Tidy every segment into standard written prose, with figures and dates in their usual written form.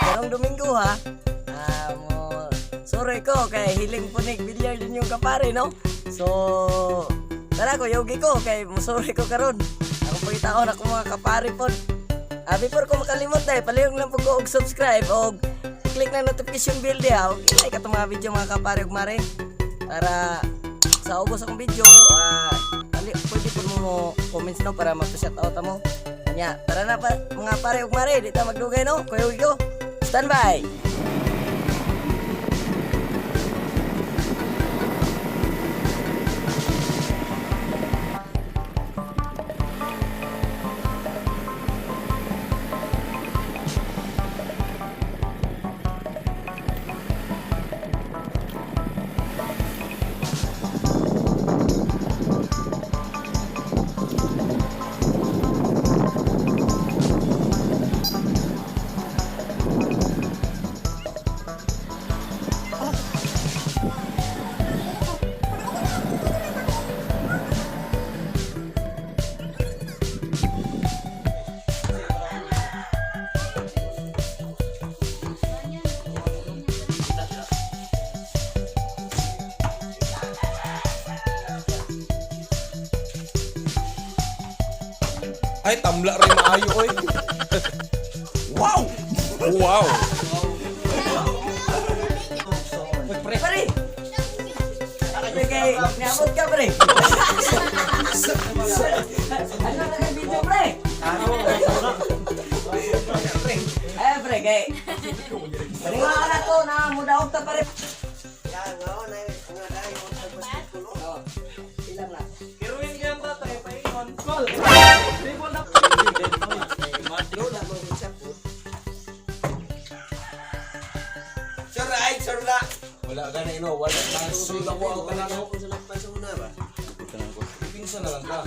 Karong Domingo ha. Mo sorry ko kay hiling punig billiard din yung kapare, no? So tara ko yogi ko kay mo sorry ko karon. Ako pangitaon ako mga kapare pod. Before ko makalimot dai, palihog lang po ko og subscribe og click na notification bell diha og i-like atong mga video, mga kapare ug mare, para sa ubos akong video, pwede po mo comments, no, para magpa-shout out mo. Nya, tara na pa, mga pare ug mare, di ta magdugay, no. Kuya ko. Standby. Ay, tamla rin maayo, oy. Wow! Wow! Pre, pre. Pre, kay niabot ka, pre. Ano na kay video, pre? Eh, pre, kay Paninga na to na mudaog ta, pare. Oh, ilang na. Kiruin niya ang tatay, paingon. Call! Dribble na. Sure, ay, sure na. Wala ka na, ino. Wala na. Sulod ako ako ka na, no? Pinsan na lang ka.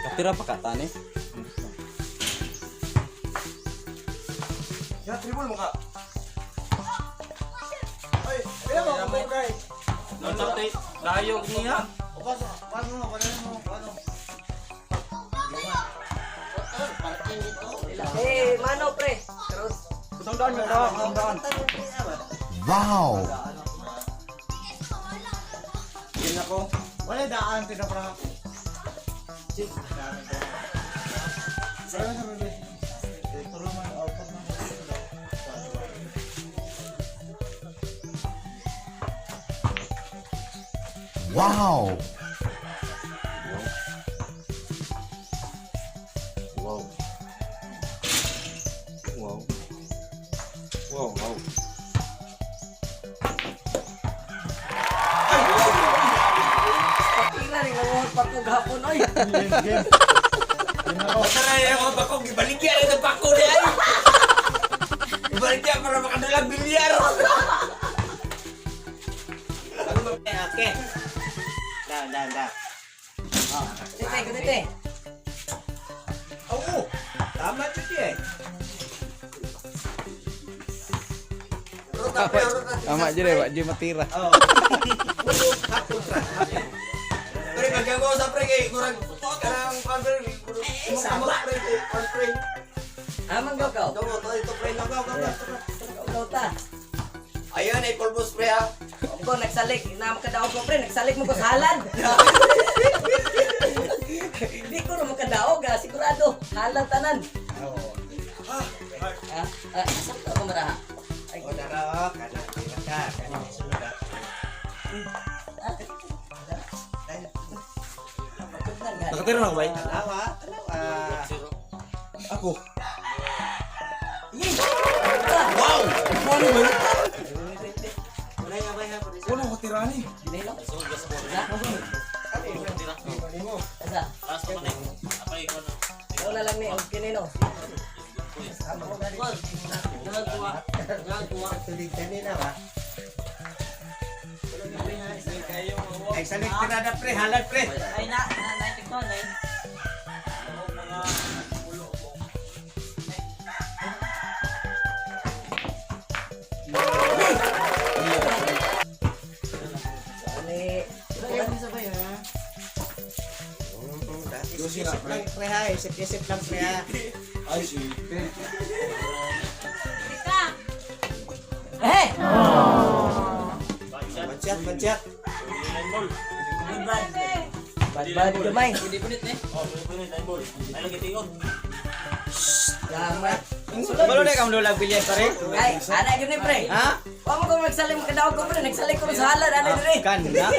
Kapira pa ka, tani? Ya, dribble mo ka. Layog niya. Eh, mano, pre. Karon. Kusang daan, kusang daan. Wow! Wala daan, tinapra. Wow! Wow. Wow. Wow, wow. Patila rin ang mga gapon, oy. Tara yung mga bakong, ibaligyan ito bako na ay! Ibaligyan para makadulang bilyar! Okay. Down, down, down. Kutite, kutite. Oo! Tama yun eh. Tama dyan eh, wag matira. Pre, magagawa sa pre kay murag kanang pre, murag pre kay pre. Amang gagaw. Gawo to ito pre, gawo gawo. Gaw ta. Ayun ay pulbos pre ha. Ko nagsalig na makadaog ko, pre, nagsalig mo ko sa halad. Di ko na makadaog, ah, sigurado. Halad tanan. Ah, ah, asa ko ako maraha? Ay, O, dara, o. Kana, tira ka. Kana, sunod, ah. pagkutnan nga. Nakatira na ko bay? Tanawa, tanawa. Ako. Yee! Ah, Wow! Ano ba? Wala ko tira ni. Dinay, no? Asa? Asa? Wala lang ni, og kini, no? Tulig kanina ba? Ay, salik tirada pre, halal pre. Ay na, na, na, tignan, ay. Kani. Sabay ha. Isip lang pre ha, isip-isip lang pre ha. Ay, shit. Teka. Eh! Banchat, banchat. Ano ba? Bad bad gamay. Pwede punit eh. Oh, pwede punit, 9 ball. Ay, lagi tingog. Gamay. Balo na kam lulag bilyar pare. Ay, ana gyud ni pre. Ha? Wa mo ko magsalim kadaog ko pre, nagsalim ko sa halad ana dire. Kan na.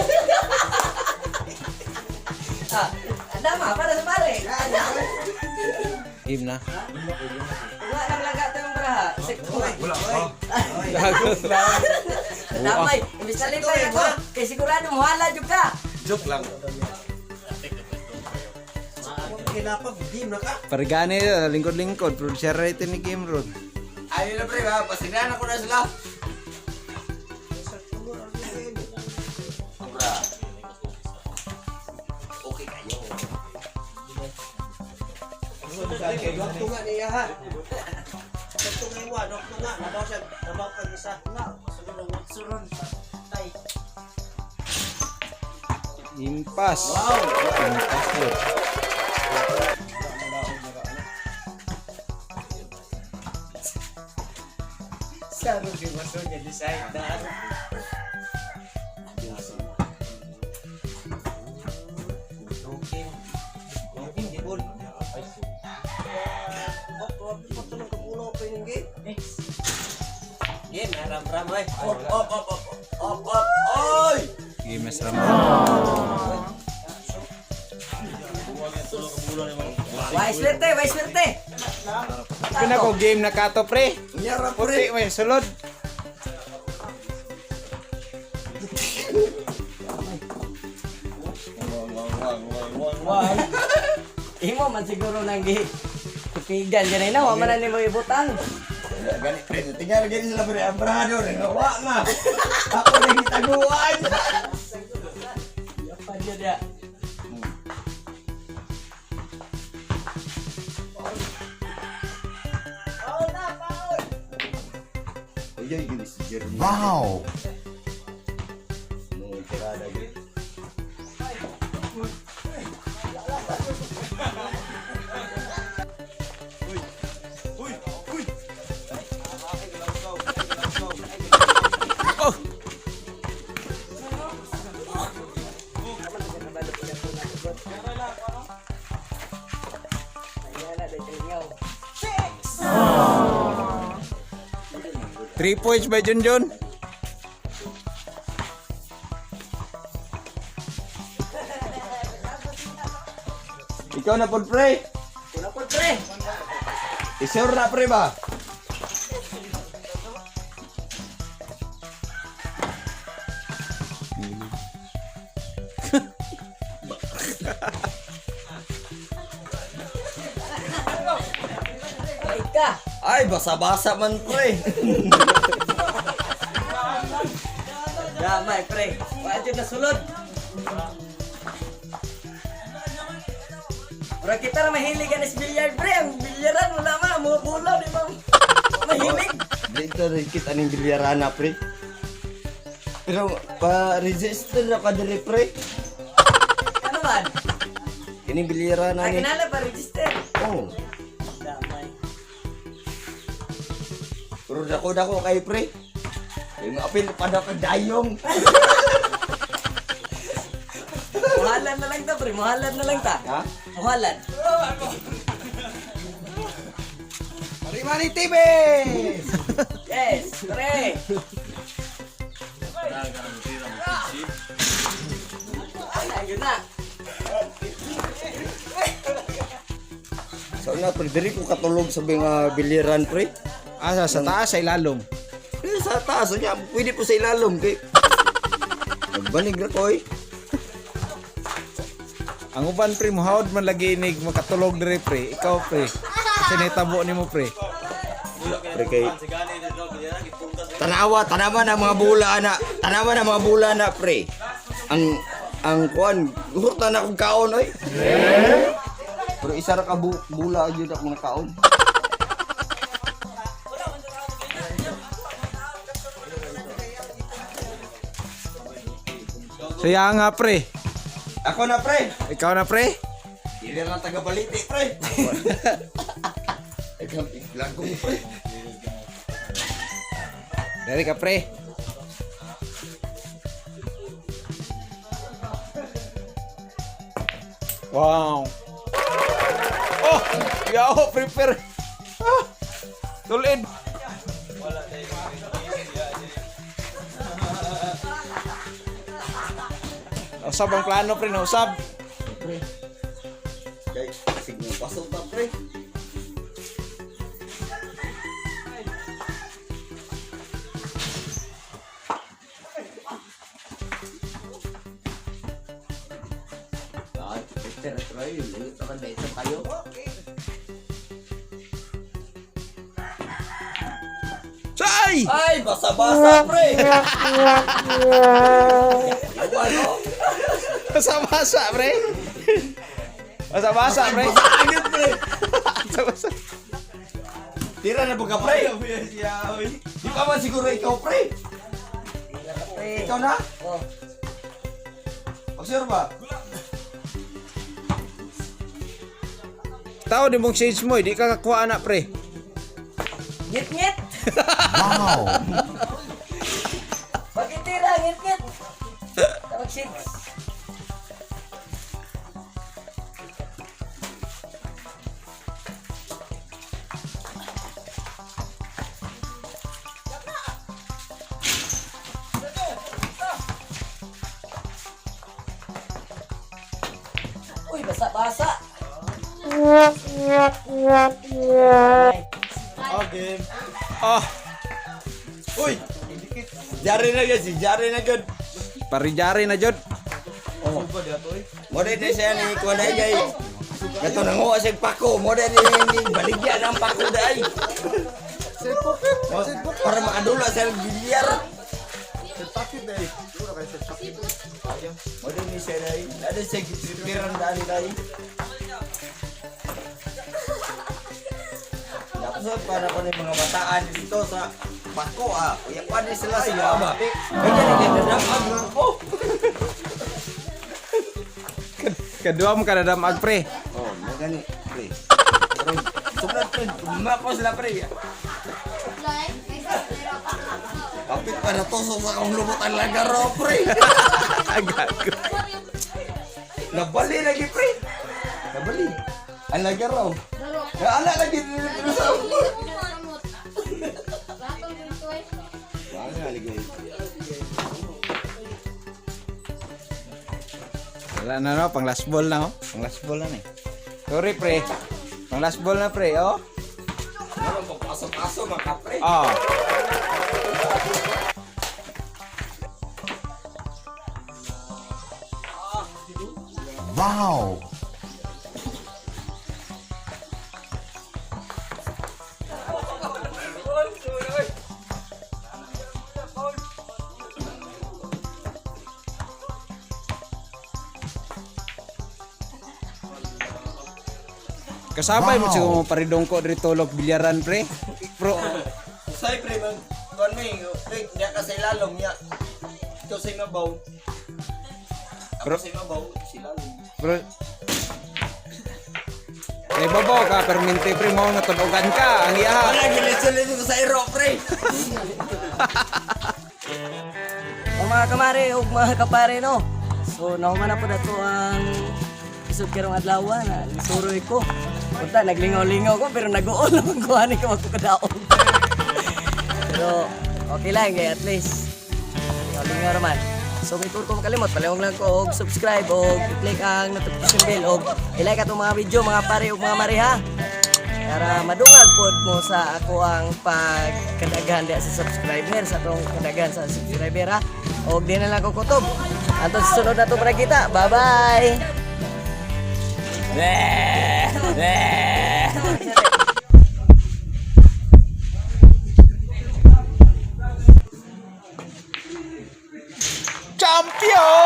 Ah, dama para sa pare. Game na. Wala nang laga tayong braha. Sekto. Wala pa. Damay, imbis salipay ako. Kay sigurado mo halad jud ka. Joke lang. Kinapag, game na ka. Parigani, lingkod-lingkod, producer rate ni Game Road. Ayun na pre ba, pasignan ako na sila. Sobra. Okay kayo. Dokto nga niya ha. Dokto nga mo, dokto nga. Nabaw siya, nabaw kag isa. Suron. Tay. Impas. Wow. Impas yun. Saro di maso niya decide na. Okay. Okay, di bol. Oh, grabe pa ito ng kapuno pa yung game. Next. Game, ram-ram eh. Op, op, op, op, op, op, oy! Game mas ramon. Why swerte, why swerte. Pinako game na kato pre. Nyara pre. Puti may sulod. Imo man siguro nang gi tupigan ganay na wa man na nimo ibutang. Gani pre, tinggal gani sila pre, ang brado rin. Wa na. Ako na gitaguan. Yapan jud ya. Uy, gini si Jeremy. Wow. No, tirada gini. Ayan na, dahil tingaw. 3 points by Junjun. Ikaw na pod pre. Kuna po pre. Isur na pre ba? Ay ka. Ay, basa-basa man pre. Damay pre. Wa jud na sulod. Ora kita ra mahilig anis billiard pre. Ang bilyaran wala man mga bola di ba? Mahilig. Dito rin kita ning bilyarana pre. Pero pa-register na ka diri pre. Ano man? Kini bilyarana Ay ni. kinala pa register. Oh. Damay. Pero dako-dako kay pre. Yung apil pa daw ka dayong. Muhalan na lang ta pre, muhalan na lang ta. Ha? Muhalan. Rimani TV! Yes, pre. Ayun na. So na pre, diri ko katulog sa mga bilyaran pre. Asa sa taas sa ilalom. Eh, sa taas niya, pwede po sa ilalom kay. Nagbanig na ko eh. Ang uban pre muhawd man lagi inig makatulog dire pre. Ikaw pre. Kasi nitabo nimo pre. Pre kay Tanawa, tanawa na mga bula na. Tanawa na mga bula na pre. Ang kuan, hurta na akong kaon oy. Pero isa ra ka bula gyud akong nakaon. Siya nga pre. Ako na, pre. Ikaw na pre. Dili lang taga baliti, pre. Ikaw, lagong, pre. Dari ka pre. Wow. Oh, yaw prepare. Ah, tulid. Usab ang plano pre, nausab. Pre. Kay, sige, pasok ta, pre. Ay, Peter, try. Ito ka dito kayo. Say! Ay, basa-basa, pre. Ano? Basa-basa pre. Basa-basa pre. Agad, pre. Basa-basa. Tira na ba ka, pre? Di pa man siguro ikaw, pre. Pre. Ikaw na? Oh. Pag-sure ba? Tao di mong shades mo, di ka kakuha na pre. Ngit-ngit! Wow! Pagkitira, ngit-ngit! Tawag shit. Uy, basa-basa! Okay. Oh, Uy! Jari na gud, si Jari na gud. parijari na jud. Oh. Mo di siya ni kuan dai kay. Kato nanguha siya pako, mo di ni baligya ang pako dai. Para makadula sa bilyar. Mo di ni siya dai. Ada siya gipiran dai dai. Dapat para ko ni mga bataan dito sa pako ah. Uya pa ni sila sa ba. Kaya ni dadamag na ako. Kadua mo kadadamag pre. Oh, mo gani, pre. Pero sumlat pre, mako sila pre. Kapit pa na tusok sa akong lumot ang lagaro, pre. Gago. Nabali lagi, pre. Nabali. Ang lagaro. Ala lagi dito sa Wala lagi. Wala na no, pang last ball na oh. Pang last ball na ni. Sorry pre. Pang last ball na pre, oh. Ano papaso-paso mga pre. Oh. Wow. Kasabay mo siguro mo paridong ko diri tulog bilyaran pre. Pro. Say pre mag kuan mi, pre, diya ka sa ilalom ya. Ikaw sa imabaw. Ako Pero- sa imabaw, sa ilalom. Pro. Eh babaw ka permente pre mo nga tunogan ka ang iya. Wala gilit-sulit ko sa iro, pre. O mga kamare o mga kapare no. So nahuman na po na to ang isod karong adlaw na lisuroy ko. Punta naglingaw-lingaw ko pero nag-uol naman ko ani ko magkadaog. Pero okay lang kay at least lingaw-lingaw naman. So may ko makalimot, palihog lang ko og subscribe og i-click ang notification bell og i-like atong mga video mga pare ug mga mare ha. Para madungag pod mo sa ako ang pagkadaghan diha sa subscriber sa atong kadaghan sa subscriber ha. Og di na lang ko kutob. Anto sa sunod na to para kita. Bye bye. Champion!